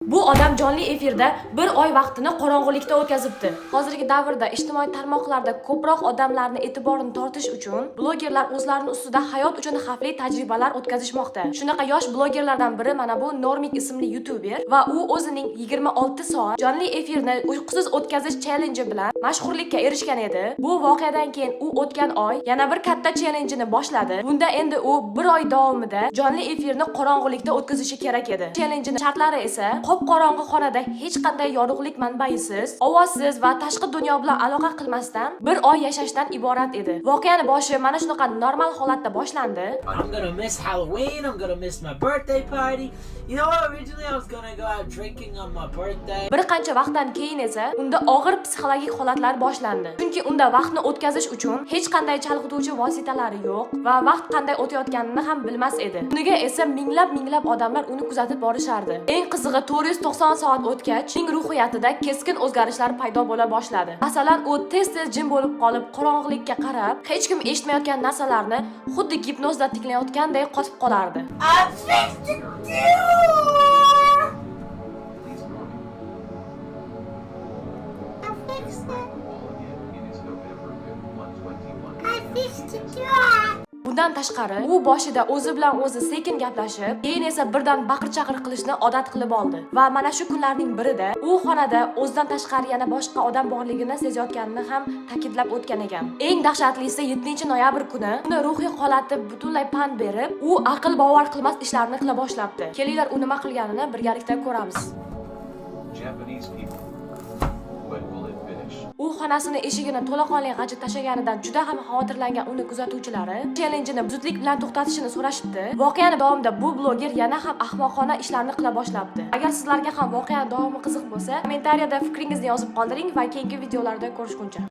Bu odam jonli efirda bir oy vaqtini qorong'ulikda o'tkazibdi. Hozirgi davrda ijtimoiy tarmoqlarda ko'proq odamlarni e'tiborini tortish uchun blogerlar o'zlarini ustida hayot uchun xavfli tajribalar o'tkazishmoqda. Shunaqa yosh blogerlardan biri mana bu Normik ismli youtuber va u o'zining 26 soat jonli efirni uyqusiz o'tkazish challenji bilan mashhurlikka erishgan edi. Bu voqeadan keyin u o'tgan oy yana bir katta challenjini boshladi. Bunda endi u bir oy davomida jonli efirni qorong'ulikda o'tkazishi kerak edi. Challenjini shartlari esa qop-qorong'i xonada hech qanday yorug'lik manbaisiz, ovozsiz va tashqi dunyo bilan aloqa qilmasdan bir oy yashashdan iborat edi. Voqeani boshi mana shunaqa normal holatda boshlandi. I'm gonna miss Halloween. I'm gonna miss my birthday party. You know what? Originally, I was gonna go out drinking on my birthday. Bir qancha vaqtdan keyin esa unda og'ir psixologik holatlar boshlandi. Chunki unda vaqtni o'tkazish uchun hech qanday chalg'ituvchi vositalari yo'q va vaqt qanday o'tayotganini ham bilmas edi. Kuniga esa minglab-minglab odamlar uni kuzatib borishardi. Eng qizig'i, 490 soat o'tgach, uning ruhiyatida keskin o'zgarishlar paydo bo'la boshladi. Masalan, u tez-tez jim bo'lib qolib, qorong'ulikka qarab, hech kim eshitmayotgan narsalarni xuddi gipnozda tinglayotganday qotib qolardi. I fixed the door. Please, Normie. I fixed Break it. the wall again. It is November 5th, 1:21 I a.m. fixed the PST. door. Bundan tashqari, u boshida o'zi bilan o'zi sekin gaplashib, keyin esa birdan baqir-chaqir qilishni odat qilib oldi. Va mana shu kunlarning birida u xonada o'zidan tashqari yana boshqa odam borligini sezayotganini ham ta'kidlab o'tgan ekan. Eng dahshatlisi, 7-noyabr kuni uni ruhiy holati butunlay pand berib, u aql bovar qilmas ishlarni qila boshlabdi. Kelinglar, u nima qilganini birgalikda ko'ramiz. Japanese people. When will it finish? U xonasini eshigini to'laqonli g'ajib tashlaganidan juda ham xavotirlangan uni kuzatuvchilari challenjini zudlik bilan to'xtatishini so'rashibdi. Voqeani davomida bu bloger yana ham ahmoqona ishlarni qila boshlabdi. Agar sizlarga ham voqeani davomi qiziq bo'lsa, kommentariyada fikringizni yozib qoldiring va keyingi videolarda ko'rishguncha.